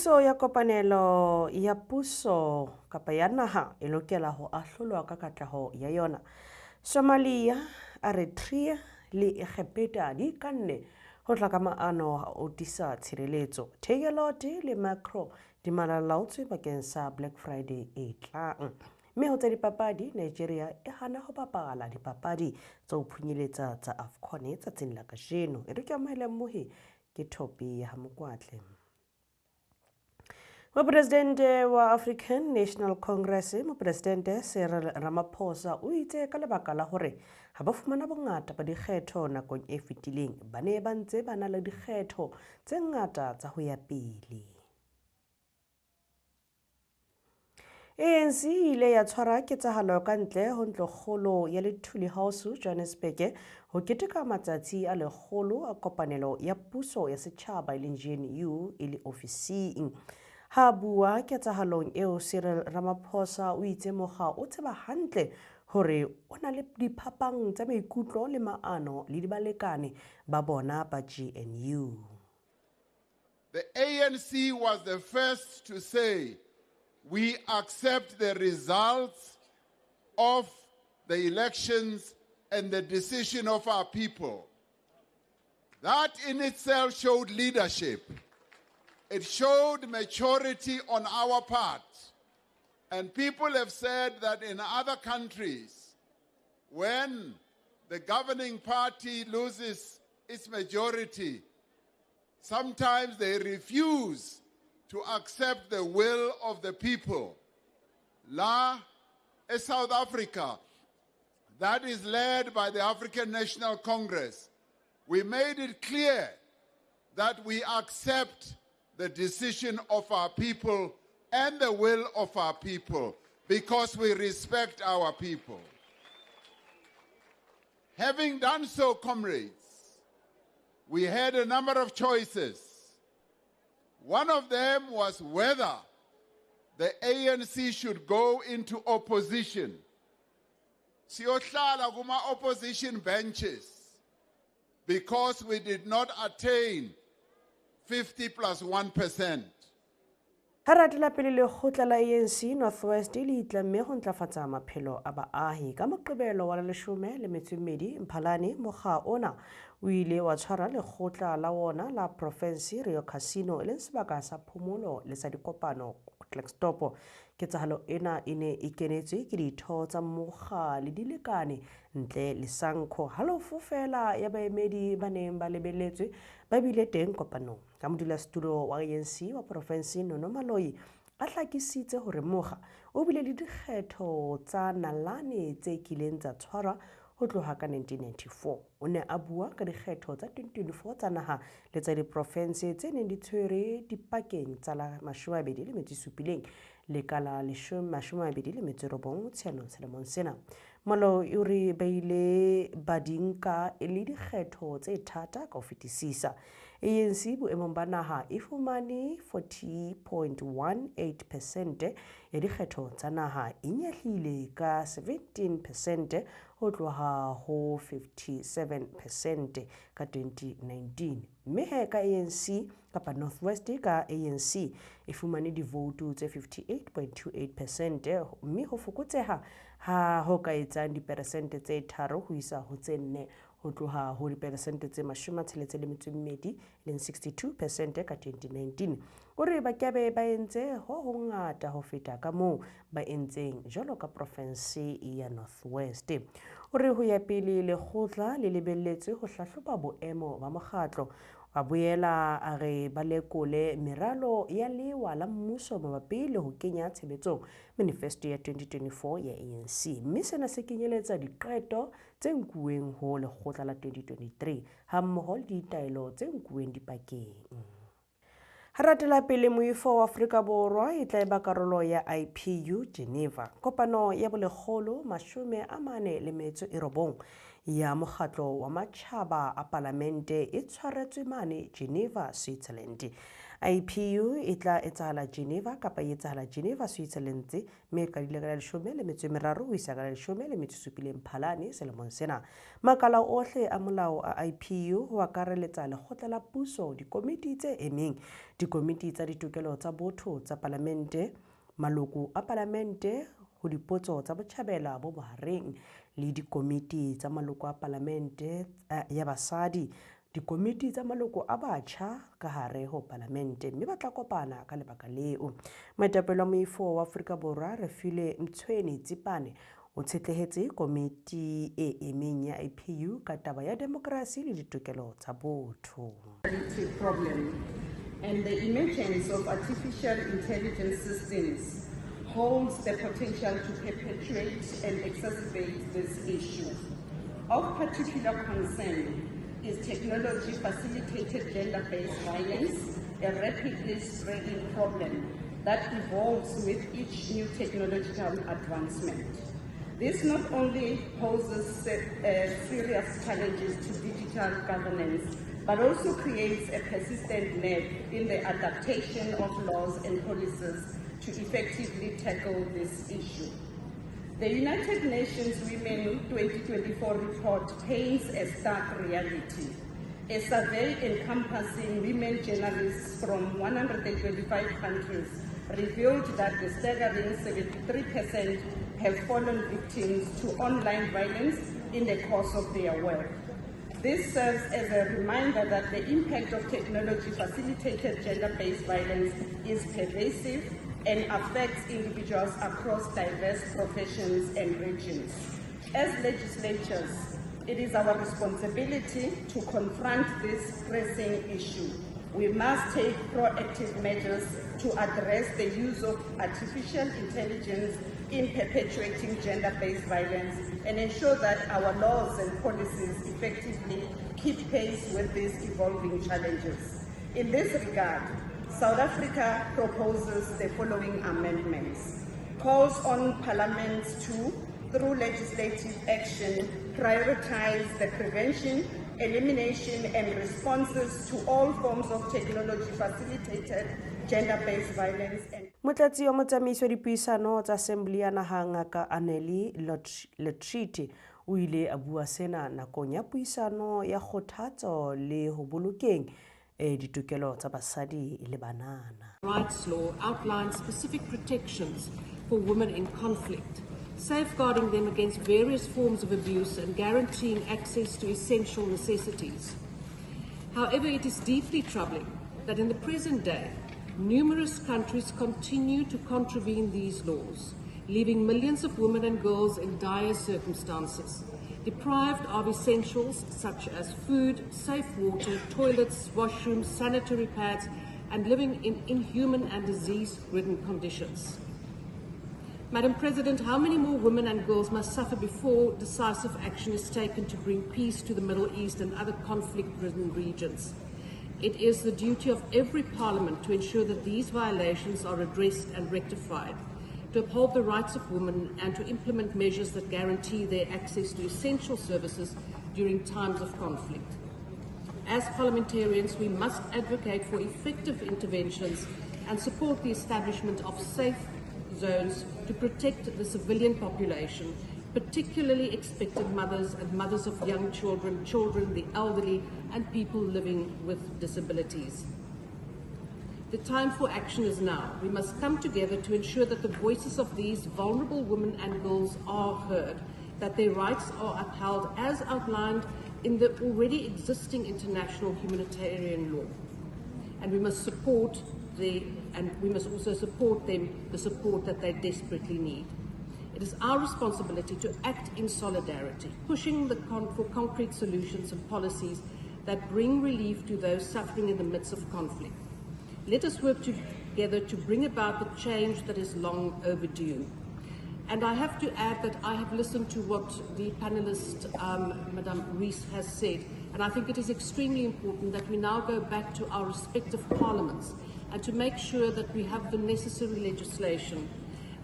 Puso ya kopanelo ya puso kapa ya naha e lokela ho ahlolwa ka katleho ya yona. Somalia, Eritrea le Egepeta di ikanne ho tla ka maano a ho tiisa tshireletso. Takealot le Makro di malalaotswe bakeng sa Black Friday e tlang. Mme ho tsa dipapadi, Nigeria e hana ho bapala dipapadi tsa ho phunyeletsa tsa AFCON tsatsing la kajeno. E re ke amohele mmohi ke Thopi ya Mokwatle. Mopresidente wa African National Congress, Mopresidente Cyril Ramaphosa o itse ka lebaka la hore ha ba fumana bongata ba dikgetho nakong e fetileng, ba ne ba ntse ba na le dikgetho tse ngata tsa ho ya pele. ANC e ile ya tshwara ketsahalo ka ntle ho ntlokgolo ya Lethuli House Johannesburg ho keteka matsatsi a lekgolo a kopanelo ya puso ya setjhaba e leng GNU e le ofising. Ha a bua ketsahalong eo Cyril Ramaphosa o itse mokga o tseba hantle hore o na le diphapang tsa maikutlo le maano le balekane ba bona ba GNU. The ANC was the first to say, we accept the results of the elections and the decision of our people. That in itself showed leadership. It showed maturity on our part. And people have said that in other countries, when the governing party loses its majority, sometimes they refuse to accept the will of the people. La, South Africa, that is led by the African National Congress, we made it clear that we accept the decision of our people and the will of our people because we respect our people. Having done so, comrades, we had a number of choices. One of them was whether the ANC should go into opposition. Siyohlala kuma opposition benches because we did not attain 50 plus 1%. Ha re atela pele lekgotla la ANC North West le itlamme ho ntlafatsa maphelo a baahi. Ka Moqebelo wa la 12 Mphalane mokga ona o ile wa tshwara lekgotla la wona la profensi Rio Casino e leng sebaka sa phomolo le sa dikopano Klerksdorp. Ketsahalo ena e ne e kenetswe ke ditho tsa mokga le dilekane ntle le SANCO. Halofo feela ya baemedi ba neng ba lebelletswe ba bile teng kopanong. Ka modulasetulo wa ANC wa porofensi Nono Maloyi a hlakisitse hore mokga o bile le dikgetho tsa nalane tse kileng tsa tshwarwa ho tloha ka 1994. O ne a bua ka dikgetho tsa 2024 tsa naha le tsa diprofense tse neng di tshwere dipakeng tsa la 27 le ka la 29 Tshianong selemong sena. Maloyi o re ba ile ba di nka e le dikgetho tse thata ka ho fetisisa. ANC boemong ba naha e fumane 40.18% ya dikgetho tsa naha, e nyahlile ka 17% ho tloha ho 57% ka 2019. Mme he ka ANC kapa North West ka ANC e fumane divoutu tse 58.28% mme ho fokotseha ha ho ka etsang diperesente tse 3 ho isa ho tse 4 ho tloha ho diperesente tse 62 leng 62% ka 2019. O re ba kebe ba entse ho hongata ho feta ka moo ba entseng jwalo ka profense ya North West. O re ho ya pele lekgotla le lebelletswe ho hlahloba boemo ba mokgatlo. A boela a re ba lekole meralo ya lewa la mmuso mabapi le ho kenya tshebetsong manifesto ya 2024 ya ANC. Mme sena se kenyeletsa diqeto tse nkuweng ho lekgotla la 2023 hammoho le ditaelo tse nkuweng dipakeng. Ha ratela pele moifo wa Afrika Borwa e tla eba karolo ya IPU Geneva. Kopano ya bolekgolo 49 ya mokgatlo wa matjhaba a palamente e tshwaretswe mane Geneva, Switzerland. IPU e tla etsahala Geneva kapa e etsahala Geneva, Switzerland, mme e qadile ka la 13 ho isa ka la 17 Mphalane selemong sena. Makala ohle a molao a IPU, ho akareletsa lekgotla la puso, dikomiti tse emeng, dikomiti tsa ditokelo tsa botho tsa palamente, maloko a palamente ho dipotso tsa botjhabela bo bohareng le dikomiti tsa maloko a palamente ya basadi, dikomiti tsa maloko a batjha ka hare ho palamente, mme ba tla kopana ka lebaka leo. Moetapele wa moifo wa Afrika Borwa, Refilwe Mtsweni Tsipane, o tshetlehetse komiti e emeng ya IPU ka taba ya demokrasi le ditokelo tsa botho. Problem and the emergence of artificial intelligence systems holds the potential to perpetuate and exacerbate this issue. Of particular concern is technology facilitated gender based violence, a rapidly spreading problem that evolves with each new technological advancement. This not only poses serious challenges to digital governance, but also creates a persistent lag in the adaptation of laws and policies to effectively tackle this issue. The United Nations Women 2024 report paints a stark reality. A survey encompassing women journalists from 125 countries revealed that the staggering 73% have fallen victims to online violence in the course of their work. This serves as a reminder that the impact of technology facilitated gender based violence is pervasive and affects individuals across diverse professions and regions. As legislatures, it is our responsibility to confront this pressing issue. We must take proactive measures to address the use of artificial intelligence in perpetuating gender-based violence and ensure that our laws and policies effectively keep pace with these evolving challenges. In this regard, South Africa proposes the following amendments. Calls on Parliament to, through legislative action, prioritize the prevention, elimination, and responses to all forms of technology facilitated gender-based violence and Motlatsi wa motsamaisi wa dipuisano tsa Assembly ya Naha, Ngaka Annelie Lotriet, o ile a bua sena nakong ya puisano ya kgothatso le ho bolokeng ditokelo tsa basadi le banana. Rights law outlines specific protections for women in conflict, safeguarding them against various forms of abuse and guaranteeing access to essential necessities. However, it is deeply troubling that in the present day, numerous countries continue to contravene these laws, leaving millions of women and girls in dire circumstances, deprived of essentials such as food, safe water, toilets, washrooms, sanitary pads, and living in inhuman and disease ridden conditions. Madam President, how many more women and girls must suffer before decisive action is taken to bring peace to the Middle East and other conflict ridden regions? It is the duty of every parliament to ensure that these violations are addressed and rectified, to uphold the rights of women and to implement measures that guarantee their access to essential services during times of conflict. As parliamentarians, we must advocate for effective interventions and support the establishment of safe zones to protect the civilian population, particularly expectant mothers and mothers of young children, children, the elderly, and people living with disabilities. The time for action is now. We must come together to ensure that the voices of these vulnerable women and girls are heard, that their rights are upheld as outlined in the already existing international humanitarian law. And we must also support them the support that they desperately need. It is our responsibility to act in solidarity, pushing for concrete solutions and policies that bring relief to those suffering in the midst of conflict. Let us work together to bring about the change that is long overdue. And I have to add that I have listened to what the panelist, Madame Rees, has said, and I think it is extremely important that we now go back to our respective parliaments and to make sure that we have the necessary legislation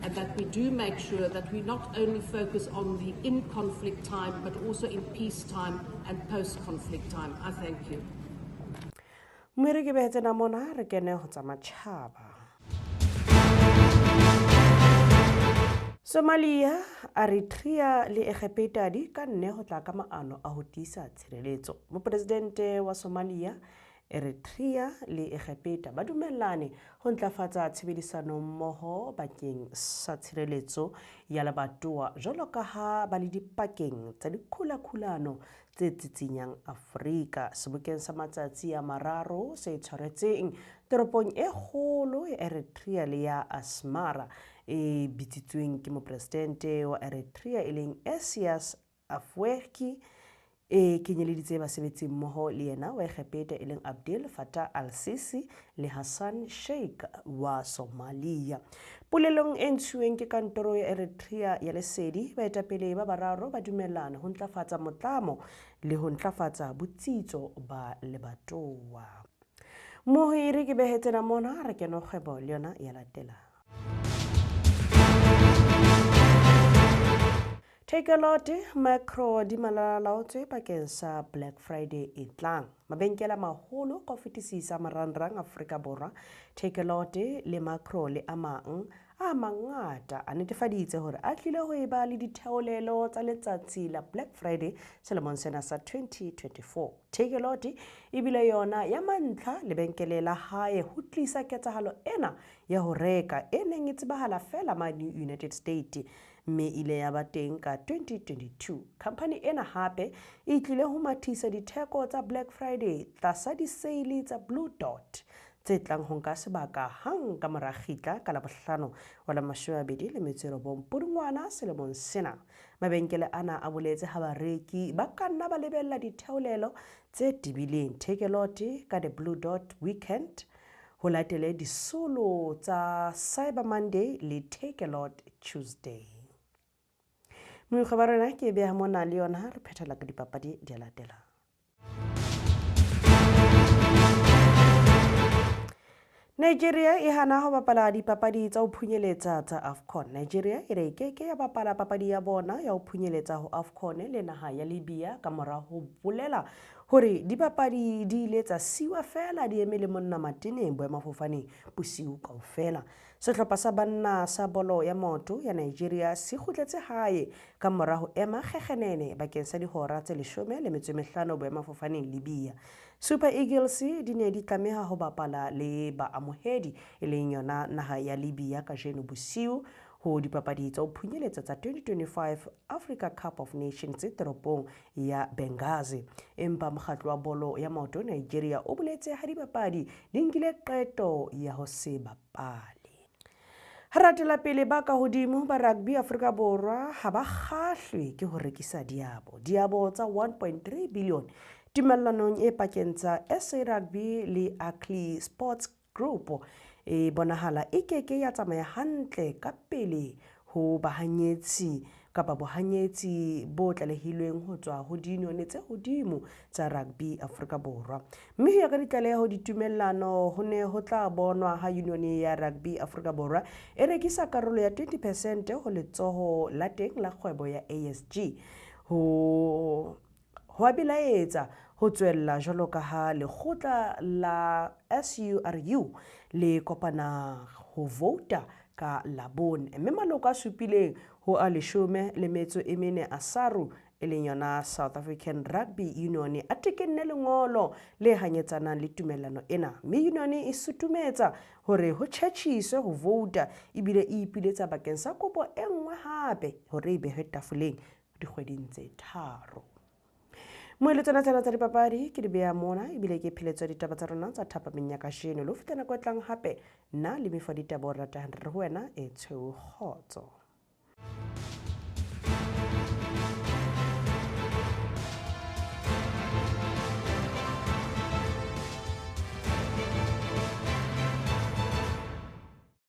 and that we do make sure that we not only focus on the in conflict time but also in peace time and post conflict time. I thank you. Mme re ke behe tsena mona re kene ho tsa matjhaba. Somalia, Eritrea le Egepeta di ka nne ho tla ka maano a ho tiisa tshireletso. Mopresidente wa Somalia, Eritrea le Egepeta ba dumellane ho ntlafatsa tshebedisano mmoho bakeng sa tshireletso ya lebatowa jwalo ka ha ba le dipakeng tsa dikhulakhulano tse tsitsinyang Afrika. Sebokeng sa matsatsi a mararo se tshwaretseng toropong e kgolo ya Eritrea le ya Asmara e bitsitsweng ke mopresidente wa Eritrea e leng Esias Afwerki e kenyeleditse basebetsi mmoho le yena wa Egepeta e leng Abdel Fattah al-Sisi le Hassan Sheikh wa Somalia. Polelong e ntshuweng ke kantoro ya Eritrea ya Lesedi, baetapele ba bararo ba dumellana ho ntlafatsa motlamo le ho ntlafatsa botsitso ba lebatowa. Mohiri ke behe tsena mona re kene kgwebo le yona ya latela. Takealot Makro di malalalaotswe bakeng sa Black Friday e tlang. Mabenkele a maholo ka ho fetisisa marangrang Afrika Borwa, Takealot le Makro le a mang a mangata a netefaditse hore a tlile ho eba le ditheolelo tsa letsatsi la Black Friday selemong sena sa 2024. Takealot e bile yona ya mantlha lebenkele la hae ho tlisa ketsahalo ena ya ho reka e neng e tsebahala feela mane United States mme ile ya ba teng ka 2022. Khamphani ena hape e tlile ho mathisa ditheko tsa Black Friday tlasa diseili tsa Blue Dot tse tlang ho nka sebaka hang ka mora kgitla ka Labohlano wa la 29 Pudungwana selemong sena. Mabenkele ana a boletse ha bareki ba ka nna ba lebella ditheolelo tse tebileng Takealot ka The Blue Dot Weekend ho latele disolo tsa Cyber Monday le Takealot Tuesday. Mokgwa ba rona ke beha mona le yona re phethela ka dipapadi di a latela. Nigeria e hana ho bapala dipapadi tsa ho phunyeletsa tsa AFCON. Nigeria e re e keke ya bapala papadi ya bona ya ho phunyeletsa ho AFCON le naha ya Libya ka mora ho bolela hore dipapadi di ile tsa siwa feela di eme le monna mateneng boemafofaneng bosiu kaofela. Sehlopha sa banna sa bolo ya maoto ya Nigeria se kgutletse hae ka mora ho ema kgekgenene bakeng sa dihora tse 15 boemafofaneng Libya. Super Eagles di ne di tlameha ho bapala le baamohedi e leng yona naha ya Libya kajeno bosiu ho dipapadi tsa ho phunyeletsa tsa 2025 Africa Cup of Nations toropong ya Benghazi. Empa mokgatlo wa bolo ya maoto Nigeria o boletse ha dibapadi di nkile qeto ya ho se bapale. Ha ratela pele ba ka hodimo ba rugby Afrika Borwa ha ba kgahlwe ke ho rekisa diabo. Diabo tsa 1.3 billion tumellanong e pakeng tsa SA Rugby le Ackley Sports Group e bonahala e keke ya tsamaya hantle ka pele ho bahanyetsi kapa bohanyetsi bo tlalehilweng ho tswa ho diunione tse hodimo tsa rugby Afrika Borwa. Mme ho ya ka ditlaleho ditumellano ho ne ho tla bonwa ha unione ya rugby Afrika Borwa e rekisa karolo ya 20 percent ho letsoho la teng la kgwebo ya ASG. Ho a belaetsa ho tswella jwalo ka ha lekgotla la SURU le kopana ho vouta ka Labone, mme maloko a supileng ho a 14 a SARU e leng yona South African Rugby Union a tekenne lengolo le hanyetsanang le tumellano ena, mme union e sutumetsa hore ho tjhetjhiswe ho vouta ebile e ipiletsa bakeng sa kopo e nngwe hape hore e behwe tafoleng dikgweding tse 3. Moele tsena tsena tsa dipapadi ke di beha mona ebile ke pheletso ya ditaba tsa rona tsa thapameng ya kajeno. Le ho fihla nako e tlang hape nna le mefo ya ditaba o ratang re ho wena e tshweu kgotso.